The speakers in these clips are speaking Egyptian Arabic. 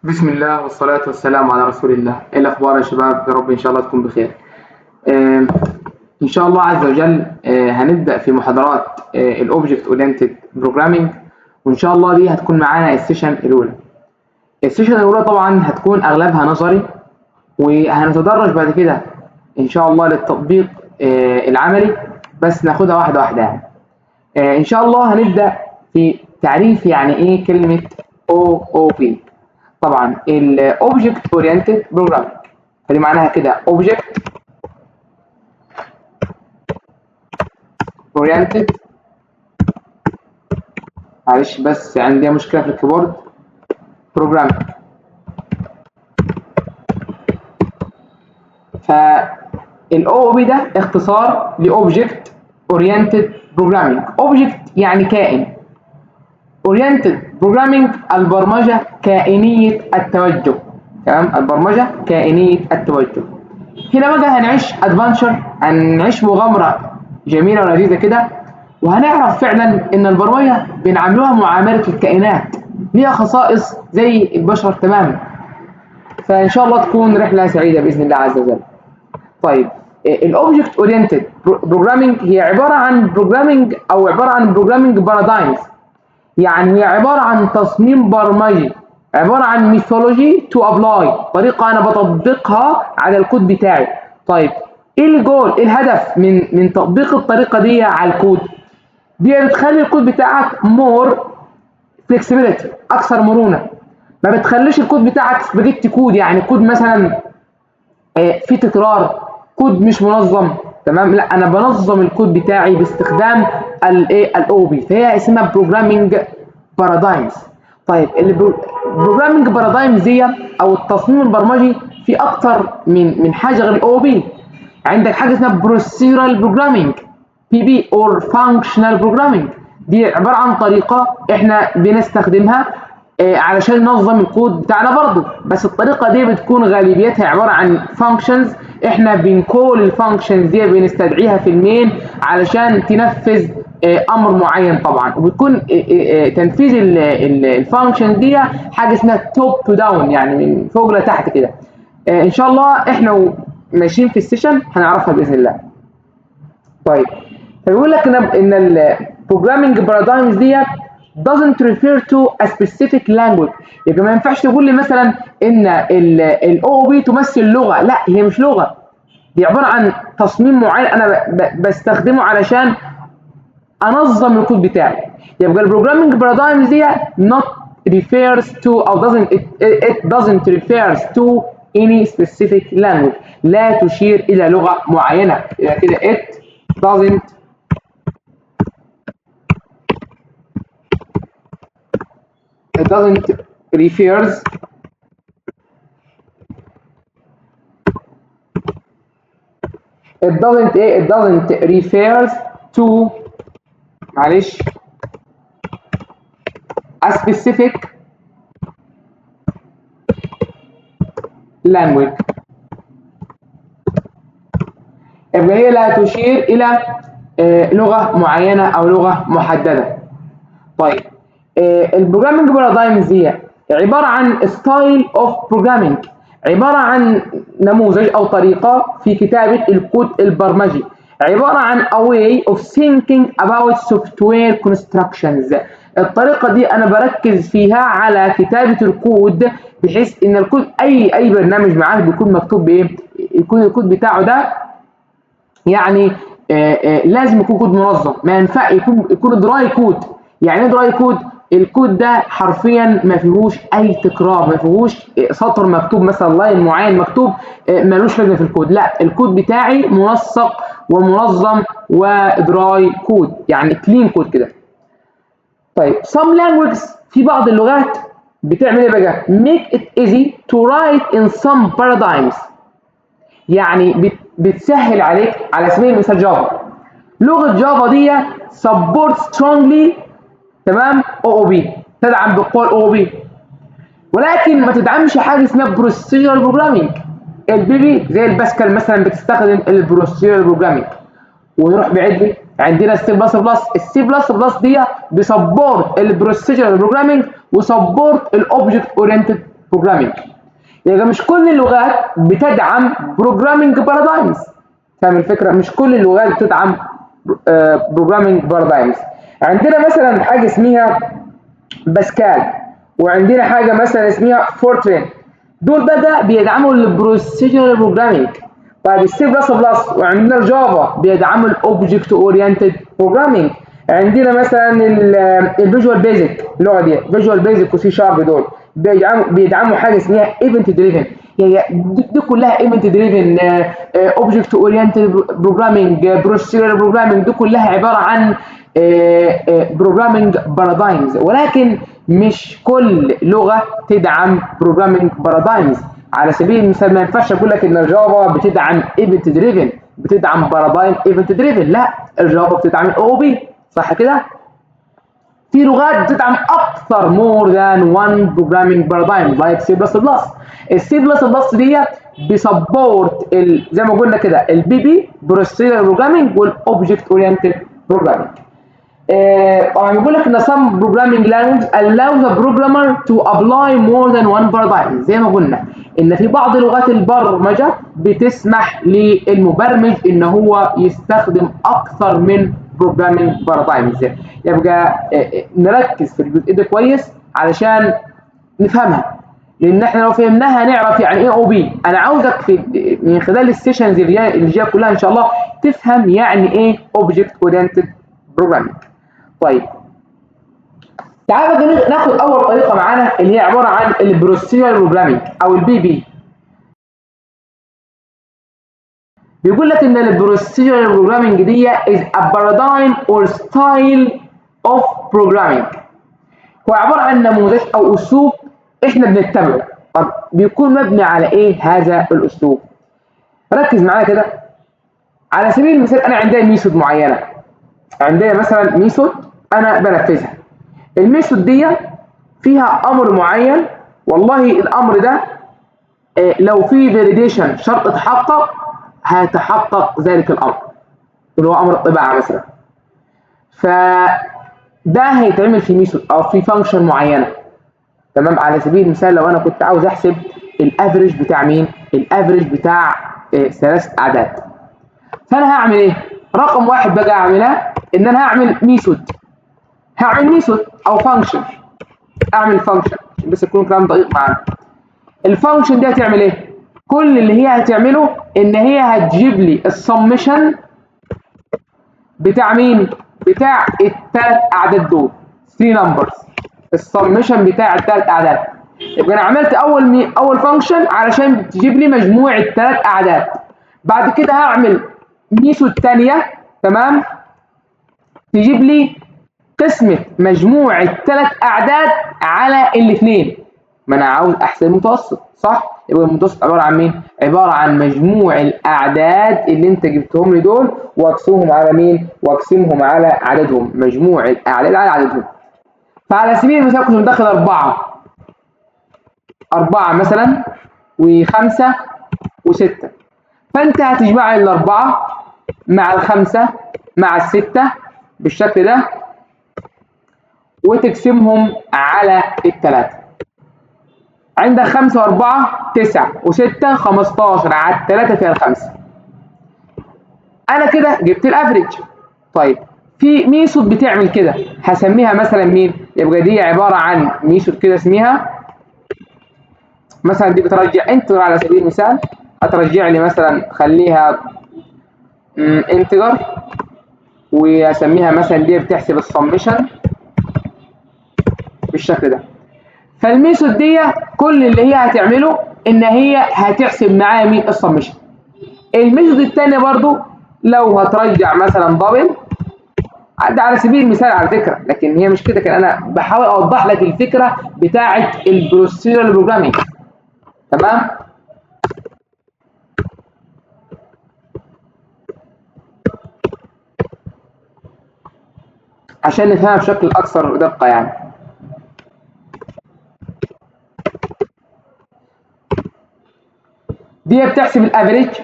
بسم الله والصلاة والسلام على رسول الله. ايه الاخبار يا شباب؟ يا رب ان شاء الله تكون بخير. ان شاء الله عز وجل هنبدأ في محاضرات ال object oriented programming، وان شاء الله دي هتكون معانا ال session الاولى. ال session الاولى طبعا هتكون اغلبها نظري، وهنتدرج بعد كده ان شاء الله للتطبيق العملي، بس ناخدها واحدة واحدة يعني. ان شاء الله هنبدأ في تعريف يعني ايه كلمة OOP. طبعا ال Object Oriented Programming فدي معناها كده Object Oriented، معلش بس عندي مشكلة في ال keyboard، Programming. فال OOP ده اختصار ل Object Oriented Programming. Object يعني كائن، Oriented Programming البرمجة كائنية التوجه، تمام؟ البرمجة كائنية التوجه. هنا بقى هنعيش adventure، هنعيش مغامرة جميلة ولذيذة كده، وهنعرف فعلا ان البرمجة بنعاملوها معاملة الكائنات، ليها خصائص زي البشر تماما. فان شاء الله تكون رحلة سعيدة بإذن الله عز وجل. طيب ال object oriented programming هي عبارة عن programming او عبارة عن programming paradigms، يعني هي عبارة عن تصميم برمجي، عبارة عن methodology to apply، طريقة أنا بطبقها على الكود بتاعي. طيب إيه الجول؟ إيه الهدف من تطبيق الطريقة دي على الكود؟ دي بتخلي الكود بتاعك more flexibility، أكثر مرونة. ما بتخليش الكود بتاعك spaghetti code، يعني كود مثلا فيه تكرار، كود مش منظم، تمام؟ لا، انا بنظم الكود بتاعي باستخدام الايه؟ ال OOP، فهي اسمها programming paradigms. طيب ال programming paradigms دي او التصميم البرمجي في اكتر من حاجة غير ال OOP. عندك حاجة اسمها procedural programming، PP or functional programming، دي عبارة عن طريقه احنا بنستخدمها علشان ننظم الكود بتاعنا برضو، بس الطريقة دي بتكون غالبيتها عبارة عن functions، احنا بن call ال functions دي بنستدعيها في ال main علشان تنفذ امر معين طبعا، وبتكون تنفيذ ال function دي حاجة اسمها top to down، يعني من فوق لتحت كده. ان شاء الله احنا ماشيين في ال session هنعرفها باذن الله. طيب فبيقول لك ان ال programming paradigms دي doesn't refer to a specific language. يبقى ما ينفعش تقول لي مثلا ان ال OOP تمثل لغة، لا هي مش لغة، دي عبارة عن تصميم معين انا بستخدمه علشان انظم الكود بتاعي. يبقى ال programming paradigms دي not refers to او doesn't it doesn't refers to any specific language، لا تشير الى لغة معينة. يبقى كده it doesn't refers it doesn't ايه it doesn't refers to معلش a specific language. يبقى هي لا تشير الى لغة معينة او لغة محددة. طيب ال programming paradigms دي عبارة عن style of programming، عبارة عن نموذج او طريقه في كتابه الكود البرمجي، عبارة عن a way of thinking about software constructions. الطريقة دي انا بركز فيها على كتابه الكود، بحيث ان الكود اي برنامج معاك بيكون مكتوب بايه؟ يكون الكود بتاعه ده يعني لازم يكون كود منظم، ما ينفع يكون dry code. يعني ايه dry code؟ الكود ده حرفيا ما فيهوش اي تكرار، ما فيهوش سطر مكتوب مثلا line معين مكتوب ملوش لازمه في الكود، لا الكود بتاعي منسق ومنظم و dry code، يعني clean code كده. طيب some languages، في بعض اللغات بتعمل ايه بقى؟ make it easy to write in some paradigms، يعني بتسهل عليك. على سبيل المثال Java، لغة Java دي support strongly، تمام، OOP، تدعم بقوة ال OOP، ولكن ما تدعمش حاجة اسمها procedural programming. ال PP زي الباسكال مثلا بتستخدم ال procedural programming. ونروح بعيد ليه؟ عندنا السي بلس بلس، السي بلس بلس دي ب support ال procedural programming و support ال object oriented programming. يعني مش كل اللغات بتدعم programming paradigms. فاهم الفكرة؟ مش كل اللغات بتدعم programming paradigms. عندنا مثلا حاجة اسمها باسكال، وعندنا حاجة مثلا اسمها Fortran، دول بقى بيدعموا ال procedural programming. طيب ال C plus plus وعندنا ال Java بيدعموا ال object oriented programming. عندنا مثلا ال Visual Basic، اللغة دي Visual Basic و C Sharp، دول بيدعموا حاجة اسمها event driven. يعني دي كلها event driven، object oriented programming، procedural programming، دي كلها عبارة عن programming paradigms، ولكن مش كل لغة تدعم programming paradigms. على سبيل المثال ما ينفعش اقول لك ان ال Java بتدعم event driven، بتدعم paradigm event driven، لا، ال Java بتدعم ال OOP، صح كده؟ في لغات بتدعم اكثر more than one programming paradigm like C++. ال C plus plus دي بي support زي ما قلنا كده ال PP procedural programming وال object oriented programming. طبعا بيقول لك ان some programming language allow the programmer to apply more than one paradigm. زي ما قلنا ان في بعض لغات البرمجة بتسمح للمبرمج ان هو يستخدم اكثر من programming paradigms. يبقى نركز في الجزء ده كويس علشان نفهمها، لان احنا لو فهمناها نعرف يعني ايه OOP. انا عاوزك في من خلال ال sessions اللي جاية كلها ان شاء الله تفهم يعني ايه object oriented programming. طيب تعالى بقى ناخد اول طريقه معانا اللي هي عبارة عن ال procedural programming او ال PP. بيقول لك ان ال procedural programming دي is a paradigm or style of programming. هو عبارة عن نموذج او اسلوب احنا بنتبعه. طب بيكون مبني على ايه هذا الاسلوب؟ ركز معايا كده. على سبيل المثال انا عندي method معينة، عندنا مثلا method انا بنفذها. ال method دي فيها امر معين، والله الامر ده لو في validation شرط اتحقق هيتحقق ذلك الامر، اللي هو امر الطباعة مثلا. فده هيتعمل في method او في function معينة، تمام. على سبيل المثال لو انا كنت عاوز احسب ال average بتاع مين؟ ال average بتاع 3 اعداد. فانا هعمل ايه؟ رقم واحد بقى اعملها ان انا هعمل method، هعمل method او function، اعمل function بس يكون كلام دقيق معانا. ال function دي هتعمل ايه؟ كل اللي هي هتعمله ان هي هتجيب لي السمشن بتاع مين؟ بتاع الثلاث اعداد دول، 3 numbers، ال summation بتاع الثلاث اعداد. يبقى انا عملت اول function علشان تجيب لي مجموع الثلاث اعداد. بعد كده هعمل method ثانية، تمام، تجيب لي قسمة مجموع الثلاث اعداد على الاثنين. ما انا عاوز احسب المتوسط، صح؟ يبقى المتوسط عبارة عن مين؟ عبارة عن مجموع الاعداد اللي انت جبتهم لي دول واقسمهم على مين؟ واقسمهم على عددهم، مجموع الاعداد على عددهم. فعلى سبيل المثال كنت مدخل 4 مثلا و5 و6، فانت هتجمع ال4 مع ال5 مع ال6 بالشكل ده وتقسمهم على ال3. عندك 5 و4 9 و6 15 على ال3 فيها ال5. انا كده جبت ال average. طيب في method بتعمل كده، هسميها مثلا مين؟ يبقى دي عبارة عن method كده اسميها مثلا، دي بترجع integer على سبيل المثال، هترجع لي مثلا خليها integer، واسميها مثلا دي بتحسب السمشن بالشكل ده. فال method دي كل اللي هي هتعمله ان هي هتحسب معايا مين؟ ال summation. ال method الثانية برضو لو هترجع مثلا double، ده على سبيل المثال على فكرة، لكن هي مش كده، كان انا بحاول اوضح لك الفكرة بتاعه ال procedural programming، تمام. عشان نفهمها بشكل اكثر دقه يعني. دي بتحسب ال average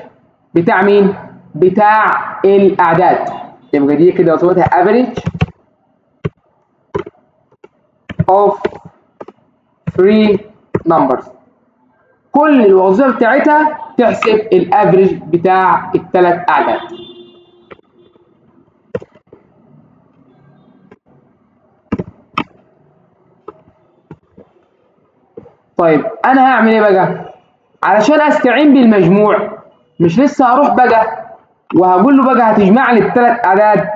بتاع مين؟ بتاع الاعداد. يبقى دي كده وصفتها average of 3 numbers. كل الوظيفة بتاعتها تحسب ال average بتاع الثلاث اعداد. طيب انا هعمل ايه بقى علشان استعين بالمجموع؟ مش لسه هروح بقى وهقول له بقى هتجمع لي الثلاث اعداد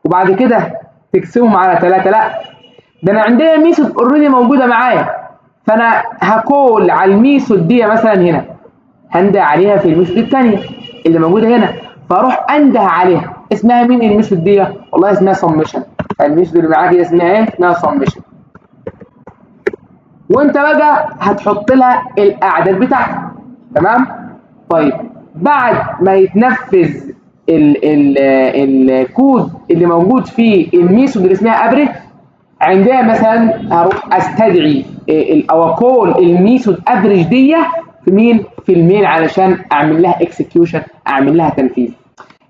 وبعد كده تقسمهم على 3، لا ده انا عندي method already موجودة معايا، فانا ه call على ال method دي مثلا هنا، هنده عليها في ال method الثانية اللي موجودة هنا، فاروح انده عليها. اسمها مين ال method دي؟ والله اسمها summation. ال method اللي معاك دي اسمها ايه؟ اسمها summation. وانت بقى هتحط لها الاعداد بتاعتك. تمام؟ طيب بعد ما يتنفذ ال ال الكود اللي موجود في ال method اللي اسمها average، عندها مثلا هروح استدعي او call ال method average دي في مين؟ في ال main، علشان اعمل لها execution، اعمل لها تنفيذ.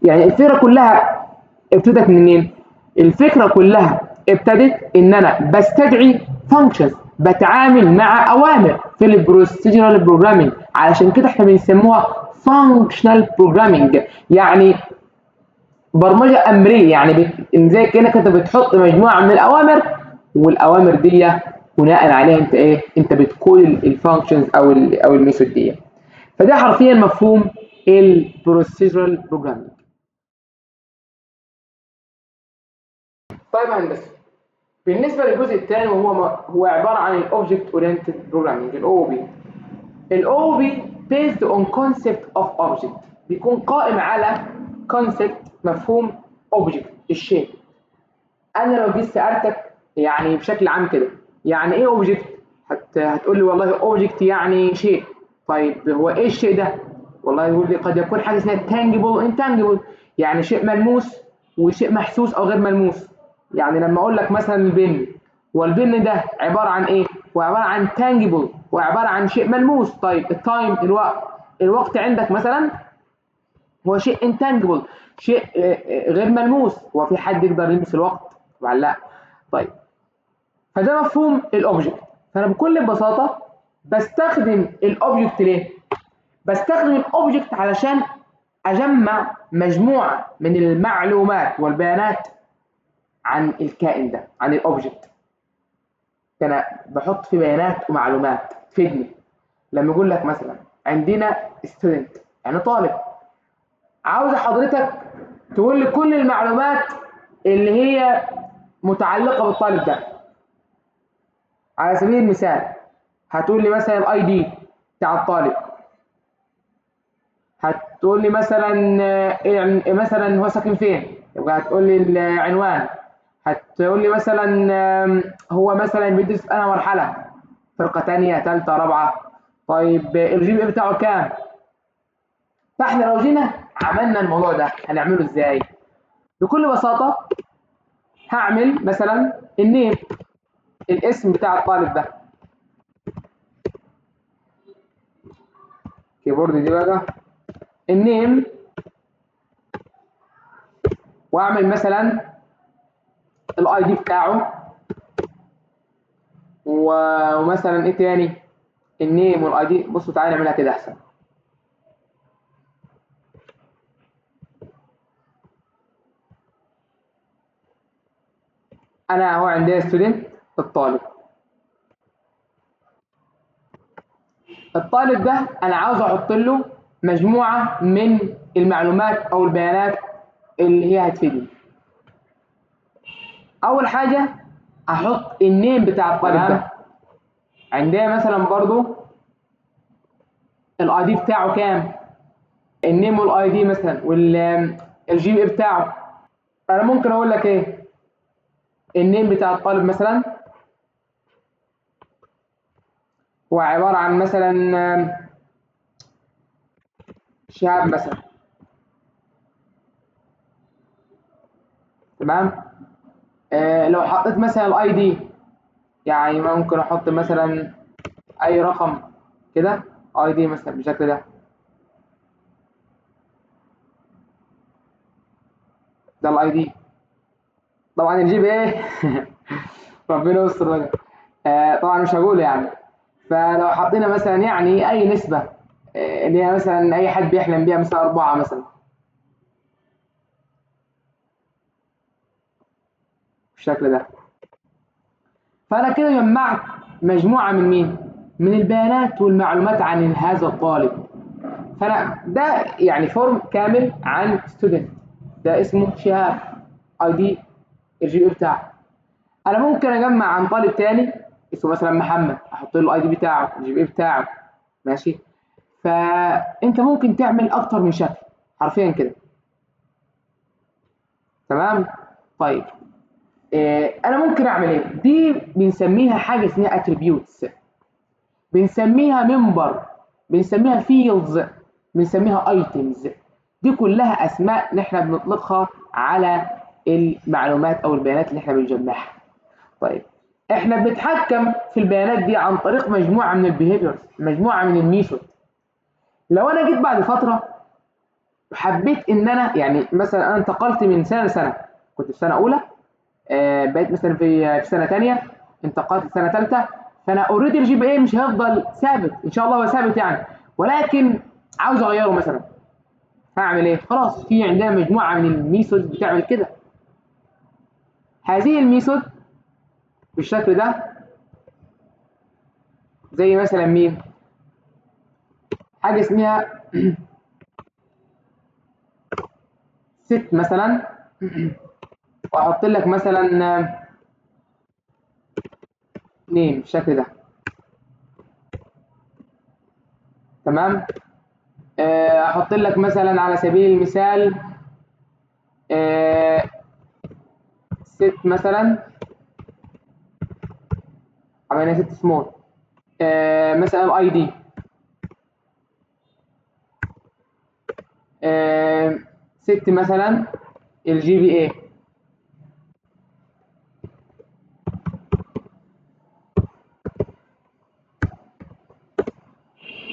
يعني الفكرة كلها ابتدت منين؟ الفكرة كلها ابتدت ان انا بستدعي functions، بتعامل مع اوامر في ال procedural programming، علشان كده احنا بنسموها functional programming، يعني برمجة امريه، يعني زي كانك انت بتحط مجموعة من الاوامر، والاوامر دي بناء عليها انت ايه؟ انت بت call ال functions او ال او ال method دي. فده حرفيا مفهوم ال procedural programming. طيب يا هندسة، بالنسبة للجزء الثاني وهو هو عبارة عن ال object oriented programming، ال OOP. ال OOP based on concept of object، بيكون قائم على concept، مفهوم object، الشيء. انا لو جيت سالتك يعني بشكل عام كده يعني ايه object؟ هتقول لي والله object يعني شيء. طيب هو ايه الشيء ده؟ والله يقول لي قد يكون حاجة اسمها tangible intangible، يعني شيء ملموس وشيء محسوس او غير ملموس. يعني لما اقول لك مثلا ال pen، وال pen ده عبارة عن ايه؟ هو عبارة عن tangible، هو عبارة عن شيء ملموس. طيب ال time، الوقت، الوقت عندك مثلا هو شيء intangible، شيء غير ملموس. هو في حد يقدر يلمس الوقت؟ طبعا لا. طيب فده مفهوم ال object. فانا بكل بساطة بستخدم ال object ليه؟ بستخدم ال object علشان اجمع مجموعة من المعلومات والبيانات عن الكائن ده، عن ال object. انا بحط فيه بيانات ومعلومات تفيدني. لما يقول لك مثلا عندنا student، يعني طالب، عاوز حضرتك تقول لي كل المعلومات اللي هي متعلقه بالطالب ده. على سبيل المثال هتقول لي مثلا ال ID بتاع الطالب، هتقول لي مثلا مثلا هو ساكن فين، يبقى هتقول لي العنوان، هتقول لي مثلا هو مثلا بيدرس في انهي مرحلة، فرقه ثانية ثالثة رابعه، طيب ال GPA بتاعه كام. فاحنا لو جينا عملنا الموضوع ده هنعمله ازاي؟ بكل بساطة هعمل مثلا ال name، الاسم بتاع الطالب ده، keyboard دي بقى ال name، واعمل مثلا ال ID بتاعه، ومثلا ايه تاني، ال name وال ID. بصوا تعالى نعملها كده احسن. انا اهو عندي student، الطالب، الطالب ده انا عاوز احط له مجموعة من المعلومات او البيانات اللي هي هتفيدني. اول حاجة احط ال name بتاع الطالب ده، عندنا مثلا برضو ال ID بتاعه كام، ال name وال ID مثلا وال GPA بتاعه. انا ممكن اقول لك ايه، ال name بتاع الطالب مثلا هو عبارة عن مثلا شهاب مثلا، تمام. لو حطيت مثلا ال ID، يعني ممكن احط مثلا اي رقم كده ID مثلا بالشكل ده، ده ال ID. طبعا ال GPA ربنا يستر بقى. طبعا مش هقول يعني. فلو حطينا مثلا يعني اي نسبه اللي هي مثلا اي حد بيحلم بيها، مثلا 4 مثلا بالشكل ده. فانا كده جمعت مجموعة من مين؟ من البيانات والمعلومات عن هذا الطالب. فانا ده يعني form كامل عن student، ده اسمه شهاب، ID ال GPA بتاعه. انا ممكن اجمع عن طالب تاني اسمه مثلا محمد، احط له ال ID بتاعه، ال GPA بتاعه، ماشي. فانت ممكن تعمل اكتر من شكل حرفيا كده، تمام. طيب انا ممكن اعمل ايه؟ دي بنسميها حاجة اسمها attributes، بنسميها member، بنسميها fields، بنسميها items. دي كلها اسماء نحن بنطلقها على المعلومات او البيانات اللي احنا بنجمعها. طيب احنا بنتحكم في البيانات دي عن طريق مجموعة من ال behaviors، مجموعة من ال method. لو انا جيت بعد فترة وحبيت ان انا يعني مثلا انا انتقلت من سنة لسنه، كنت في سنة اولى، بقيت مثلا في سنة ثانية، انتقلت لسنه ثالثة، فانا already ال GPA مش هيفضل ثابت ان شاء الله، هو ثابت يعني، ولكن عاوز اغيره مثلا، هعمل ايه؟ خلاص في عندنا مجموعة من ال method بتعمل كده. هذه ال method بالشكل ده، زي مثلا مين؟ حاجة اسمها set مثلا، واحط لك مثلا name بالشكل ده، تمام. احط لك مثلا على سبيل المثال set مثلا، عملنا set small، مثلا ID، set مثلا ال GPA،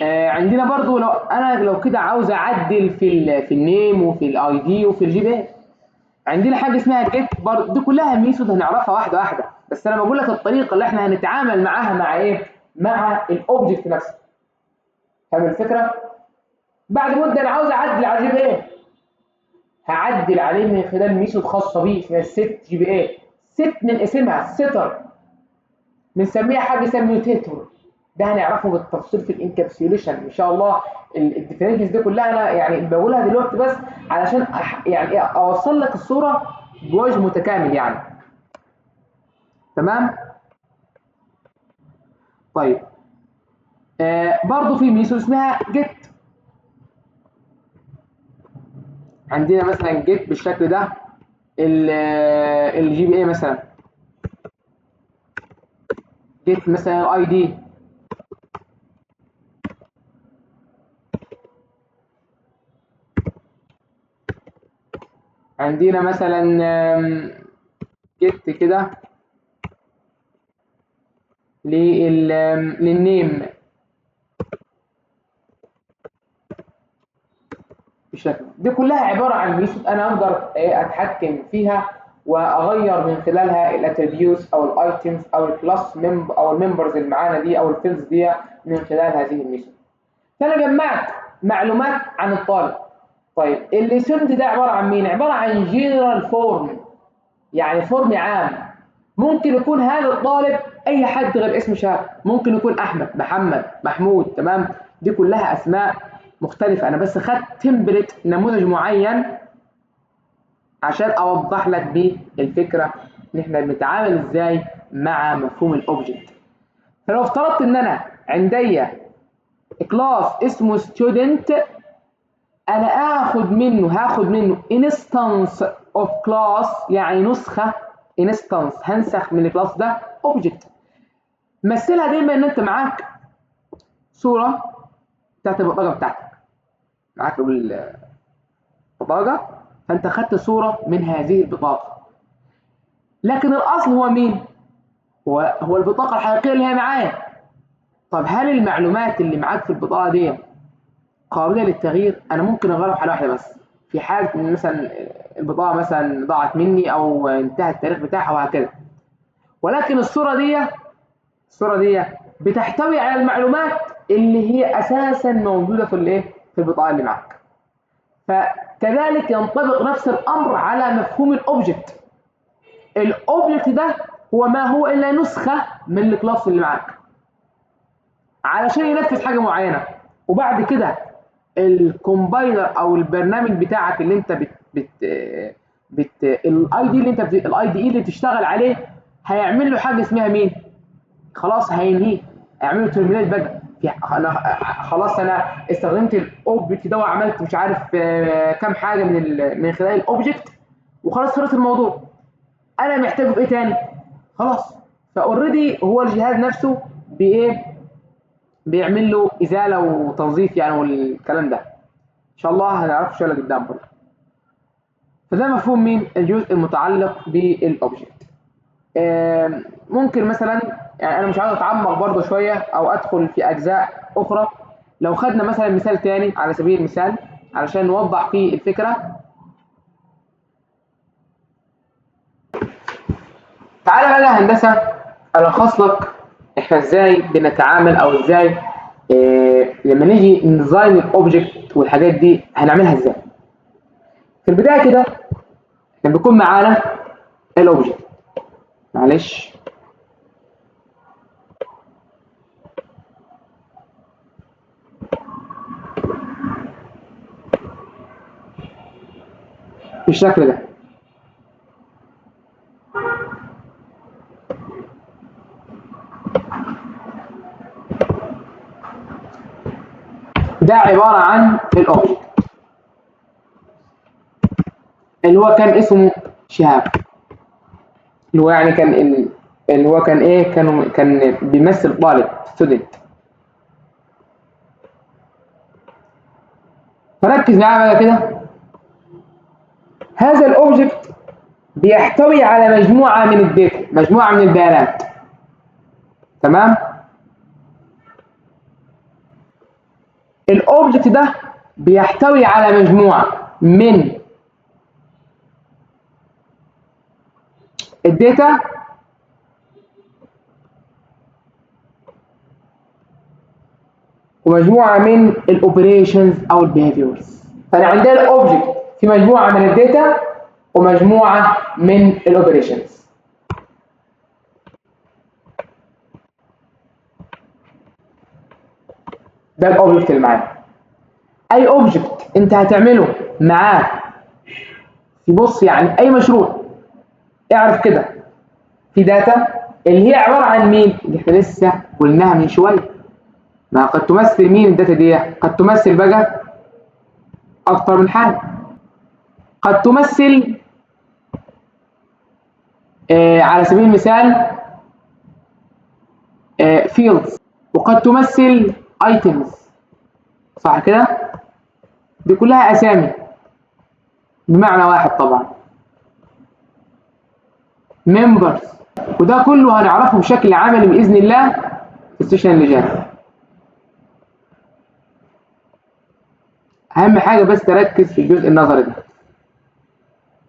عندنا برضو لو انا لو كده عاوز اعدل في ال name وفي ال ID وفي ال GPA، عندنا حاجة اسمها get برضو، دي كلها method هنعرفها واحدة واحدة، بس انا بقول لك الطريقة اللي احنا هنتعامل معاها مع ايه؟ مع ال object نفسه. فاهم الفكرة؟ بعد مده انا عاوز اعدل على ال GPA، هعدل عليه من خلال method خاصة بيه اسمها set GPA. set من اسمها setter، بنسميها حاجة اسمها mutator، ده هنعرفه بالتفصيل في ال encapsulation ان شاء الله. ال definitions دي كلها انا يعني بقولها دلوقتي بس علشان يعني اوصل لك الصورة بوجه متكامل يعني، تمام. طيب برضو في method اسمها get، عندنا مثلا get بالشكل ده، ال GPA مثلا، get مثلا ID، عندنا مثلا get كده لل name بالشكل دي. كلها عبارة عن method انا اقدر اتحكم فيها واغير من خلالها ال attributes او ال items او ال class member او ال members اللي معانا دي او ال fields دي من خلال هذه ال method. فانا جمعت معلومات عن الطالب. طيب ال student ده عبارة عن مين؟ عبارة عن general form، يعني form عام. ممكن يكون هذا الطالب اي حد غير اسم شهاب، ممكن يكون احمد، محمد، محمود، تمام. دي كلها اسماء مختلفة، انا بس خدت template نموذج معين عشان اوضح لك بيه الفكرة ان احنا بنتعامل ازاي مع مفهوم ال object. فلو افترضت ان انا عندي class اسمه student، انا هاخد منه instance of class، يعني نسخه instance، هنسخ من ال class ده object. مثلها دايما ان انت معاك صوره بتاعت البطاقة بتاعتك، معاك البطاقة، فانت خدت صوره من هذه البطاقة، لكن الاصل هو مين؟ هو البطاقة الحقيقية اللي هي معايا. طب هل المعلومات اللي معاك في البطاقة دي قابله للتغيير؟ انا ممكن اغيرها في حاله واحدة بس، في حاله ان مثلا البطاقة مثلا ضاعت مني او انتهى التاريخ بتاعها وهكذا. ولكن الصورة دي بتحتوي على المعلومات اللي هي اساسا موجودة في الايه؟ في البطاقة اللي معاك. فكذلك ينطبق نفس الامر على مفهوم ال object. ال object ده هو ما هو الا نسخه من ال class اللي معاك علشان ينفذ حاجة معينة، وبعد كده ال compiler او البرنامج بتاعك اللي انت بت بت بت ال ID اللي انت ال IDE اللي بتشتغل عليه هيعمل له حاجة اسمها مين؟ خلاص هينهيه، هيعمل له terminate بقى. انا خلاص انا استخدمت ال object ده وعملت مش عارف كام حاجة من خلال ال object وخلاص خلص الموضوع. انا محتاجه في ايه تاني؟ خلاص، ف already هو الجهاز نفسه بايه؟ بيعمل له ازالة وتنظيف يعني والكلام ده. ان شاء الله هنعرفه شوية قدام برضه. فده مفهوم مين؟ الجزء المتعلق بال object. ممكن مثلا يعني انا مش عاوز اتعمق برضه شوية او ادخل في اجزاء اخرى. لو خدنا مثلا مثال تاني على سبيل المثال علشان نوضح فيه الفكرة. تعالى بقى يا هندسة الخص لك احنا ازاي بنتعامل او ازاي لما نيجي ن design ال object والحاجات دي هنعملها ازاي. في البداية كده كان بيكون معانا ال object، معلش بالشكل ده. ده عبارة عن ال object اللي هو كان اسمه شهاب، اللي هو يعني كان اللي هو كان ايه؟ كان بيمثل طالب student. فركز معايا بقى كده. هذا ال object بيحتوي على مجموعة من ال data، مجموعة من البيانات. تمام؟ ال object ده بيحتوي على مجموعة من ال data ومجموعة من ال operations او ال behaviors. فانا عندنا ال object في مجموعة من ال data ومجموعة من ال operations. ده ال object اللي معانا. اي object انت هتعمله معاه في بص يعني اي مشروع اعرف كده في data اللي هي عبارة عن مين؟ اللي احنا لسه قلناها من شوية. ما قد تمثل مين ال data دي؟ قد تمثل بقى اكتر من حاجة. قد تمثل على سبيل المثال fields، وقد تمثل items، صح كده؟ دي كلها اسامي بمعنى واحد طبعا. members، وده كله هنعرفه بشكل عملي باذن الله في ال session اللي جاي. اهم حاجة بس تركز في الجزء النظري ده.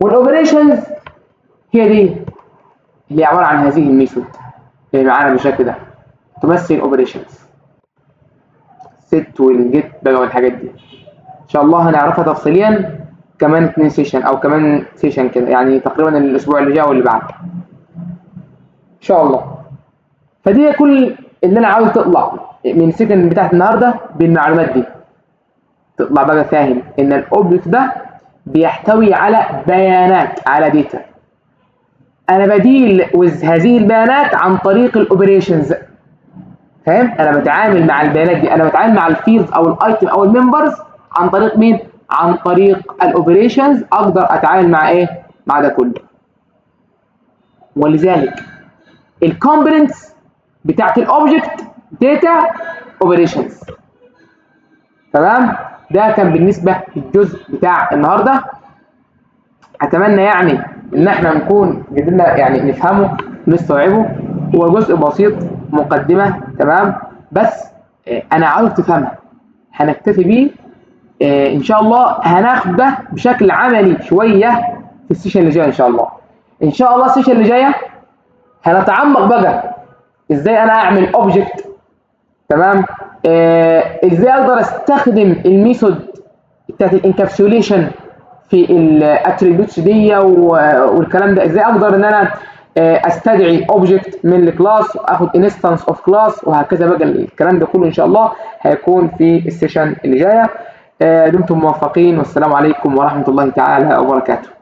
وال operations هي دي اللي عبارة عن هذه ال method اللي معانا بالشكل ده، تمثل operations set وال get بقى والحاجات دي. ان شاء الله هنعرفها تفصيليا كمان 2 session او كمان session كده، يعني تقريبا الاسبوع اللي جاي واللي بعده ان شاء الله. فدي كل اللي انا عاوز تطلع من ال session بتاعت النهارده بالمعلومات دي. تطلع بقى فاهم ان ال object ده بيحتوي على بيانات، على data. انا ب deal with هذه البيانات عن طريق ال operations. فاهم؟ انا بتعامل مع البيانات دي، انا بتعامل مع ال fields او ال item او ال members عن طريق مين؟ عن طريق ال operations. اقدر اتعامل مع ايه؟ مع ده كله. ولذلك ال components بتاعت ال object data operations. تمام؟ ده كان بالنسبة للجزء بتاع النهارده. اتمنى يعني ان احنا نكون قدرنا يعني نفهمه ونستوعبه. هو جزء بسيط، مقدمه، تمام؟ بس انا عاوز تفهمها. هنكتفي بيه ان شاء الله. هناخد ده بشكل عملي شوية في ال session اللي جاي ان شاء الله. ان شاء الله ال session اللي جاية هنتعمق بقى ازاي انا اعمل object تمام؟ ازاي اقدر استخدم ال method بتاعت ال encapsulation في ال attributes دي والكلام ده، ازاي اقدر ان انا استدعي object من ال class واخد instance of class وهكذا. بقى الكلام ده كله ان شاء الله هيكون في ال session اللي جايه. دمتم موفقين، والسلام عليكم ورحمة الله تعالى وبركاته.